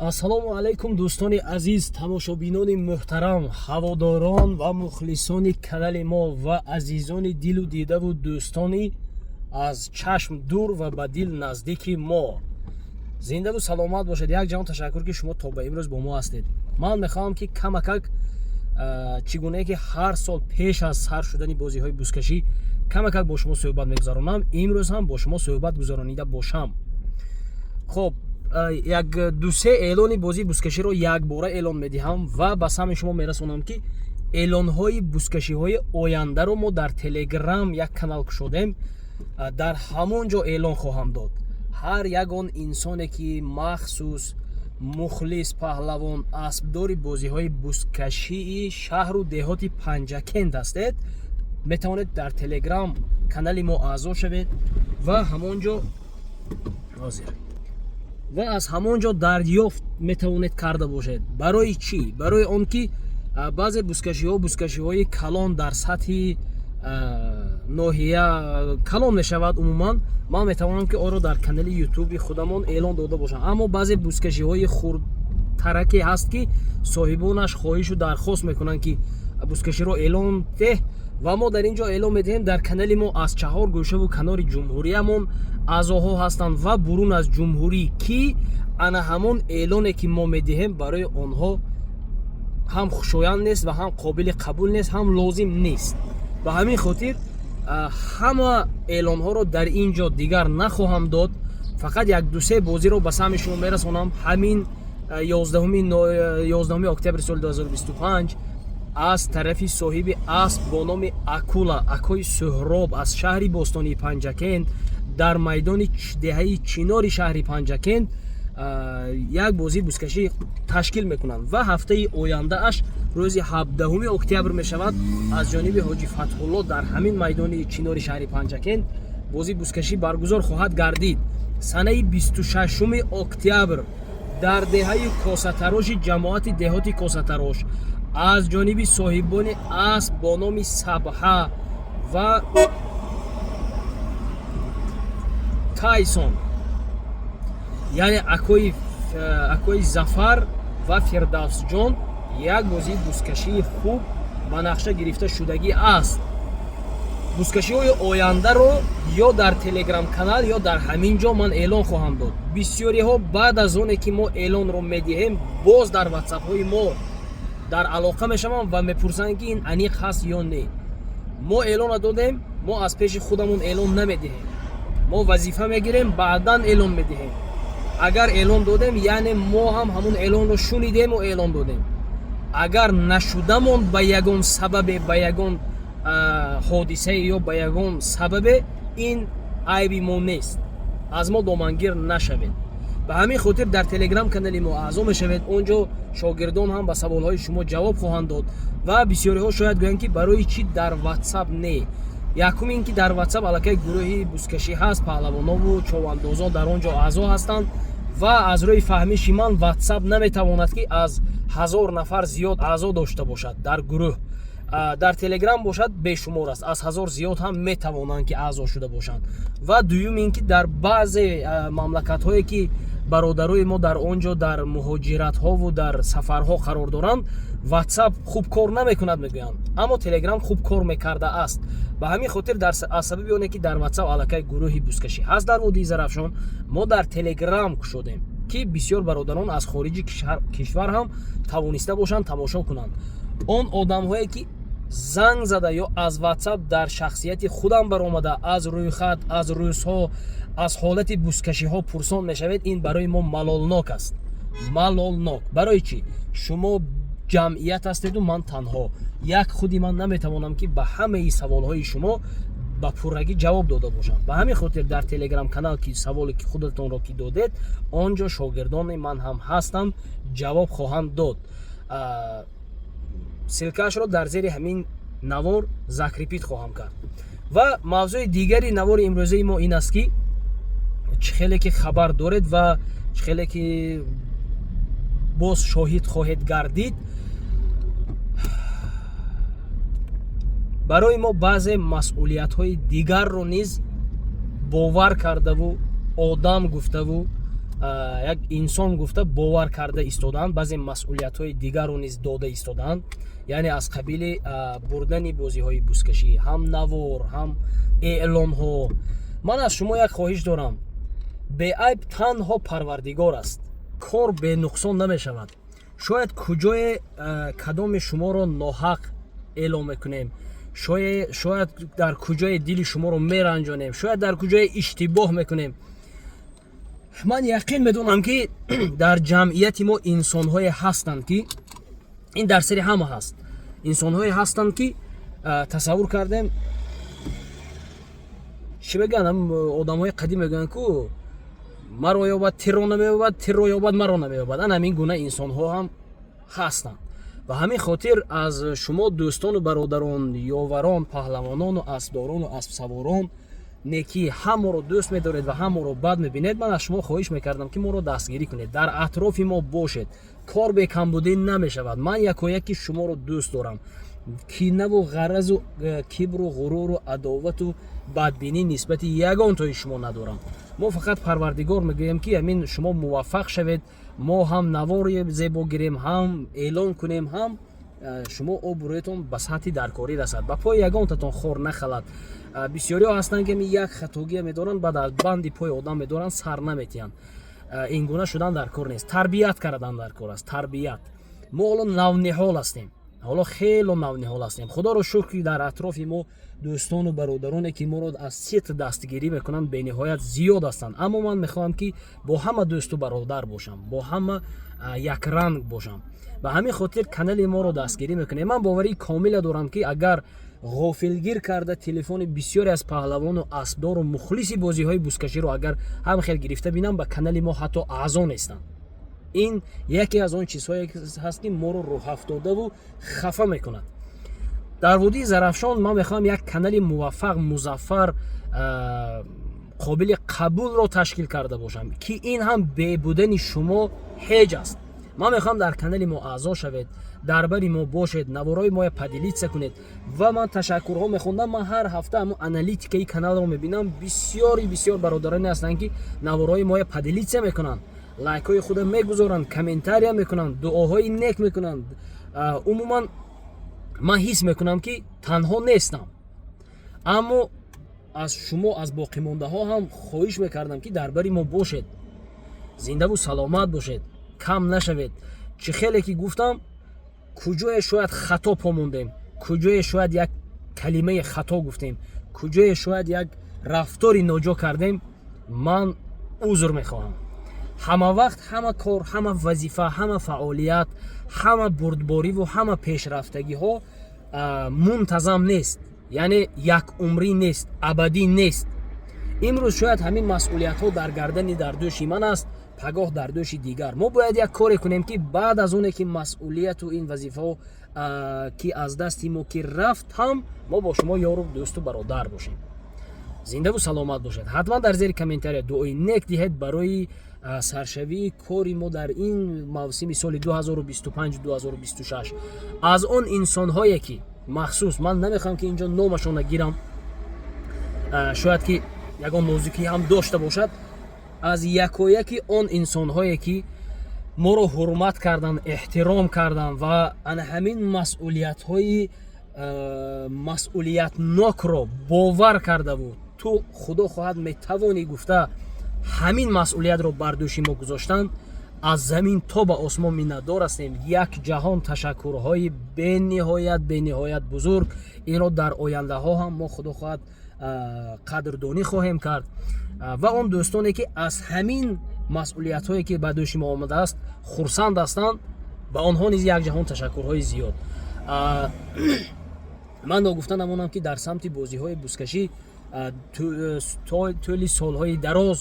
Ассалому алайкум, дӯстони азиз, тамошобинони муҳтарам, ҳаводорон ва мухлисони канали мо ва азизони дилу дидаву дӯстони аз чашм дур ва ба дил наздики мо. Зиндаву саломат бошед. Як ҷаҳон ташаккур, ки шумо то ба имрӯз бо мо ҳастед. Ман мехоҳам, ки камакак, чӣ гунае ки ҳар сол пеш аз сар шудани бозиҳои бузкашӣ камакак бо шумо суҳбат мегузаронам, имрӯз ҳам бо шумо суҳбат гузаронида бошам. Хоб, як дусе эълони бозии бузкаширо якбора эълон медиҳам ва ба самъи шумо мерасонам, ки эълонҳои бузкашиҳои ояндаро мо дар Телеграм як канал кушодем, дар ҳамон ҷо эълон хоҳам дод. Ҳар ягон инсоне, ки махсус мухлис, паҳлавон, аспдори бозиҳои бузкашии шаҳру деҳоти Панҷакент ҳастед, метавонед дар Телеграм канали мо аъзо шавед ва ҳамон ҷо ҳозир ва аз ҳамон ҷо дарёфт метавонед карда бошед. Барои чӣ? Барои он ки баъзе бузкашиҳо бузкашиҳои калон дар сатҳи ноҳия калон мешавад. Умуман, ман метавонам, ки онро дар канали Ютуби худамон эълон дода бошам, аммо баъзе бузкашиҳои хурдтараке ҳаст, ки соҳибонаш хоҳишу дархост мекунанд, ки бузкаширо эълон деҳ, ва мо дар ин ҷо эълон медиҳем. Дар канали мо аз чаҳор гӯшаву канори ҷумҳуриямон аъзоҳо ҳастанд ва бурун аз ҷумҳурӣ, ки ана ҳамон эълоне, ки мо медиҳем, барои онҳо ҳам хушоянд нест ва ҳам қобили қабул нест, ҳам лозим нест. Ба ҳамин хотир ҳама эълонҳоро дар ин ҷо дигар нахоҳам дод, фақат як дусе бозиро ба самъи шумо мерасонам. Ҳамин 11 октябри соли 2025 аз тарафи соҳиби асп бо номи Акула, акои Суҳроб аз шаҳри бостонии Панҷакент, дар майдони деҳаи Чинори шаҳри Панҷакент як бозии бузкашӣ ташкил мекунанд ва ҳафтаи ояндааш рӯзи 17 октябр мешавад, аз ҷониби ҳоҷи Фатҳулло дар ҳамин майдони Чинори шаҳри Панҷакент бозии бузкашӣ баргузор хоҳад гардид. Санаи 26 октябр дар деҳаи Косатароши ҷамоати деҳоти Косатарош аз ҷониби соҳибони асп бо номи Сабҳа ва Тайсон, яъне акои Зафар ва Фирдавсҷон, як бозии бузкашии хуб ба нақша гирифта шудагӣ аст. Бузкашиҳои ояндаро ё дар Телеграм канал, ё дар ҳамин ҷо ман эълон хоҳам дод. Бисёриҳо баъд аз оне ки мо эълонро медиҳем, боз дар Ватсапҳои мо дар алоқа мешаванд ва мепурсанд, ки ин аниқ ҳаст ё не. Мо эълонро додем, мо аз пеши худамон эълон намедиҳем, мо вазифа мегирем, баъдан эълон медиҳем. Агар эълон додем, яъне мо ҳам ҳамун эълонро шунидему эълон додем. Агар нашудамон ба ягон сабабе, ба ягон ҳодисае ё ба ягон сабабе, ин айби мо нест, аз мо домангир нашавед. Ба ҳамин хотир дар Телеграм канали мо аъзо мешавед, он ҷо шогирдон ҳам ба саволҳои шумо ҷавоб хоҳанд дод. Ва бисёриҳо шояд гӯянд, ки барои чӣ дар Ватсап не? Якум ин ки дар Ватсап аллакай гурӯҳи бузкашӣ ҳаст, паҳлавонову човандозон дар он ҷо аъзо ҳастанд ва аз рӯи фаҳмиши ман Ватсап наметавонад, ки аз 1000 нафар зиёд аъзо дошта бошад дар гурӯҳ. Дар Телеграм бошад, бешумор аст, аз 1000 зиёд ҳам метавонанд, ки аъзо шуда бошанд. Ва дуюм ин ки дар баъзе мамлакатҳое, ки бародарои мо дар он ҷо дар муҳоҷиратҳову дар сафарҳо қарор доранд, Ватсап хуб кор намекунад, мегӯянд, аммо Телеграм хуб кор мекарда аст. Ба ҳамин хотир, аз сабаби оне ки дар Ватсап аллакай гурӯҳи бузкашӣ ҳаст дар водии Зарафшон, мо дар Телеграм кушодем, ки бисёр бародарон аз хориҷи кишвар ҳам тавониста бошанд тамошо кунанд. Он одамҳое, ки занг зада ё аз Ватсап дар шахсияти худам баромада, аз рӯйхат, аз рӯзҳо, аз ҳолати бузкашиҳо пурсон мешавед, ин барои мо малолнок аст. Малолнок барои чӣ? Шумо ҷамъият ҳастеду ман танҳо як худи ман наметавонам, ки ба ҳамаи саволҳои шумо ба пуррагӣ ҷавоб дода бошам. Ба ҳамин хотир дар Телеграм канал, ки саволе ки худатонро ки додед, он ҷо шогирдони ман ҳам ҳастанд, ҷавоб хоҳанд дод. Ссылка ашро дар зери ҳамин навор закрепить хоҳам кард. Ва мавзӯи дигари навори имрӯзаи мо ин аст, ки чӣ хеле ки хабар доред ва чӣ хеле ки боз шоҳид хоҳед гардид, барои мо баъзе масъулиятҳои дигарро низ бовар кардаву одам гуфтаву як инсон гуфта бовар карда истодаанд, баъзе масъулиятҳои дигарро низ дода истодаанд, яъне аз қабили бурдани бозиҳои бузкашӣ, ҳам навор, ҳам эълонҳо. Ман аз шумо як хоҳиш дорам: беайб танҳо Парвардигор аст, кор бенуқсон намешавад. Шояд куҷое кадоме шуморо ноҳақ эълон мекунем, шояд дар куҷое дили шуморо меранҷонем, шояд дар куҷое иштибоҳ мекунем. Ман яқин медонам, ки дар ҷамъияти мо инсонҳое ҳастанд, ки ин дар сари ҳама ҳаст, инсонҳое ҳастанд, ки тасаввур кардем, чӣ мегӯянд, одамҳои қадим мегӯянд, ку маро ёбад, тирро намеёбад, тирро ёбад, маро намеёбад. Ана ҳамин гуна инсонҳо ҳам ҳастанд. Ба ҳамин хотир аз шумо, дӯстону бародарон, ёварон, паҳлавонону аспдорону аспсаворон, неки ҳамаро дӯст медоред ва ҳамаро бад мебинед, ман аз шумо хоҳиш мекардам, ки моро дастгирӣ кунед, дар атрофи мо бошед. Кор бекамбудӣ намешавад. Ман якояки шуморо дӯст дорам. Кинаву ғаразу кибру ғуруру адовату бадбинӣ нисбати ягон тои шумо надорам. Мо фақат Парвардигор мегӯем, ки ҳамин шумо муваффақ шавед, мо ҳам навори зебо гирем, ҳам эълон кунем, ҳам шумо обрӯятон ба сатҳи даркорӣ расад, ба пои ягонтатон хор нахалад. Бисёриҳо ҳастанд, ки як хатогия медоранд, баъд аз банди пои одам медоранд, сар наметиҳанд. Ин гуна шудан дар кор нест, тарбият кардан дар кор аст, тарбият. Мо ҳоло навниҳол ҳастем, ҳоло хело навниҳол ҳастем. Худоро шукр, ки дар атрофи мо дӯстону бародароне, ки моро аз сидқ дастгирӣ мекунанд, бениҳоят зиёд ҳастанд. Аммо ман мехоҳам, ки бо ҳама дӯсту бародар бошам, бо ҳама якранг бошам. Ба ҳамин хотир канали моро дастгирӣ мекунем. Ман боварии комила дорам, ки агар ғофилгир карда телефони бисёре аз паҳлавону аспдору мухлиси бозиҳои бузкаширо агар ҳам хел гирифта бинам, ба канали мо ҳатто аъзо нестанд. Ин яке аз он чизҳое ҳаст, ки моро рӯҳафтодаву хафа мекунад. Дар водии Зарафшон ман мехоҳам як канали муваффақ, музаффар, қобили қабулро ташкил карда бошам, ки ин ҳам бебудани шумо ҳеҷ аст. Ман мехоҳам дар канали мо аъзо шавед, дар бари мо бошед, наворои моя поделиться кунед. Ва ман ташаккурҳо мехондам. Ман ҳар ҳафта ҳамун аналитикаи каналро мебинам. Бисёри бисёр бародароне ҳастанд, ки наворои моя поделиться мекунанд, лайкҳои худа мегузоранд, комментария мекунанд, дуоҳои нек мекунанд. Умуман, ман ҳис мекунам, ки танҳо нестам. Аммо аз шумо, аз боқимондаҳо ҳам хоҳиш мекардам, ки дар бари мо бошед, зиндаву саломат бошед, кам нашавед. Чӣ хеле ки гуфтам, куҷое шояд хато помондем, куҷое шояд як калимаи хато гуфтем, куҷое шояд як рафтори ноҷо кардем, ман узр мехоҳам. Ҳама вақт ҳама кор, ҳама вазифа, ҳама фаъолият, ҳама бурдбориву ҳама пешрафтагиҳо мунтазам нест, яъне якумрӣ нест, абадӣ нест. Имрӯз шояд ҳамин масъулиятҳо дар гардани, дар дӯши ман аст, пагоҳ дар дӯши дигар. Мо бояд як коре кунем, ки баъд аз оне ки масъулияту ин вазифаҳо ки аз дасти мо ки рафт ҳам, мо бо шумо ёру дӯсту бародар бошем. Зиндаву саломат бошед. Ҳатман дар зери комментария дуои нек диҳед барои саршавии кори мо дар ин мавсими соли 2025-2026. Аз он инсонҳое ки махсус, ман намехоҳам, ки инҷо номашонро гирам, шояд ки ягон нозукӣ ҳам дошта бошад, аз якояки он инсонҳое, ки моро ҳурмат карданд, эҳтиром карданд ва ана ҳамин масъулиятҳои масъулиятнокро бовар кардаву ту, Худо хоҳад, метавонӣ гуфта, ҳамин масъулиятро бар дӯши мо гузоштанд, аз замин то ба осмон миннатдор ҳастем. Як ҷаҳон ташаккурҳои бениҳоят, бениҳоят бузург. Инро дар ояндаҳо ҳам мо, Худо хоҳад, қадрдонӣ хоҳем кард. Ва он дӯстоне, ки аз ҳамин масъулиятҳое, ки ба дӯши мо омадааст, хурсанд ҳастанд, ба онҳо низ як ҷаҳон ташаккурҳои зиёд. Ман ногуфта намонам, ки дар самти бозиҳои бузкашӣ тӯли солҳои дароз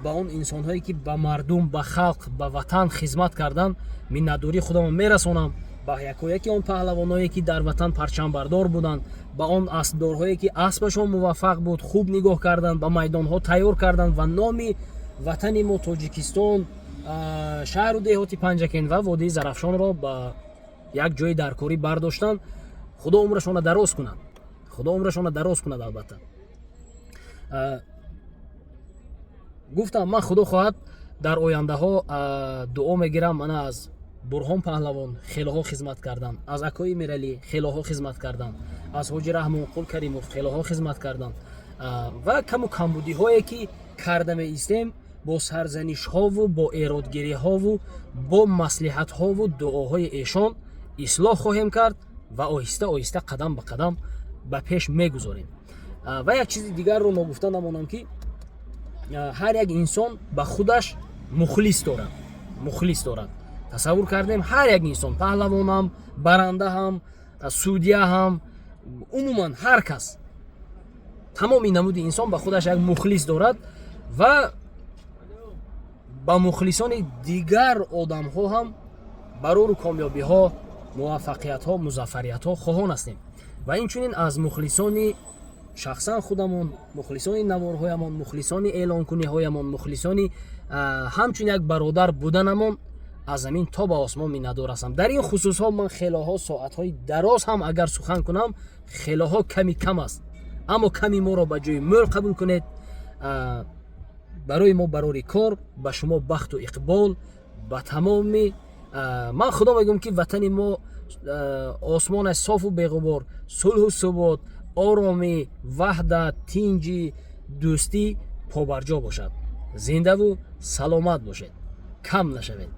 ба он инсонҳое, ки ба мардум, ба халқ, ба ватан хизмат карданд, миннатдории худамон мерасонам. Ба якояки он паҳлавоное, ки дар ватан парчамбардор буданд, ба он аспдорҳое, ки аспашон муваффақ буд, хуб нигоҳ карданд, ба майдонҳо тайёр карданд ва номи ватани мо Тоҷикистон, шаҳру деҳоти Панҷакент ва водии Зарафшонро ба як ҷои даркорӣ бардоштанд. Худо умрашонро дароз кунад, Худо умрашонро дароз кунад. Албатта. Гуфтам, ман, худо хоҳад, дар ояндаҳо дуо мегирам. Мана, аз Бурҳон Паҳлавон хелоҳо хизмат кардам, аз акои Миралӣ хелоҳо хизмат кардам, аз ҳоҷи Раҳмонқул Каримов хелоҳо хизмат кардам. Ва каму камбудиҳое, ки карда меистем, бо сарзанишҳову бо эродгириҳову бо маслиҳатҳову дуоҳои эшон ислоҳ хоҳем кард ва оҳиста оҳиста, қадам ба қадам ба пеш мегузорем. Ва як чизи дигарро ногуфта намонам, ки ҳар як инсон ба худаш мухлис дорад, мухлис дорад. Тасаввур кардем, ҳар як инсон, паҳлавонам, баранда ҳам, судья ҳам, умуман ҳар кас, тамоми намуди инсон ба худаш як мухлис дорад ва ба мухлисони дигар одамҳо ҳам барору комёбиҳо, муваффақиятҳо, музаффариятҳо хоҳон ҳастем. Ва инчунин аз мухлисони шахсан худамон, мухлисони наворҳоямон, мухлисони эълонкуниҳоямон, мухлисони ҳамчун як бародар буданамон аз замин то ба осмон миннатдор ҳастам. Дар ин хусусҳо ман хелоҳо, соатҳои дароз ҳам агар сухан кунам, хелоҳо ками кам аст, аммо ками моро ба ҷои мӯл қабул кунед. Барои мо барори кор, ба шумо бахту иқбол. Ба тамоми ман худо мегӯям, ки ватани мо осмонаш софу беғубор, сулҳу субот, оромӣ, ваҳдат, тинҷӣ, дӯстӣ побарҷо бошад. Зиндаву саломат бошед, кам нашавед.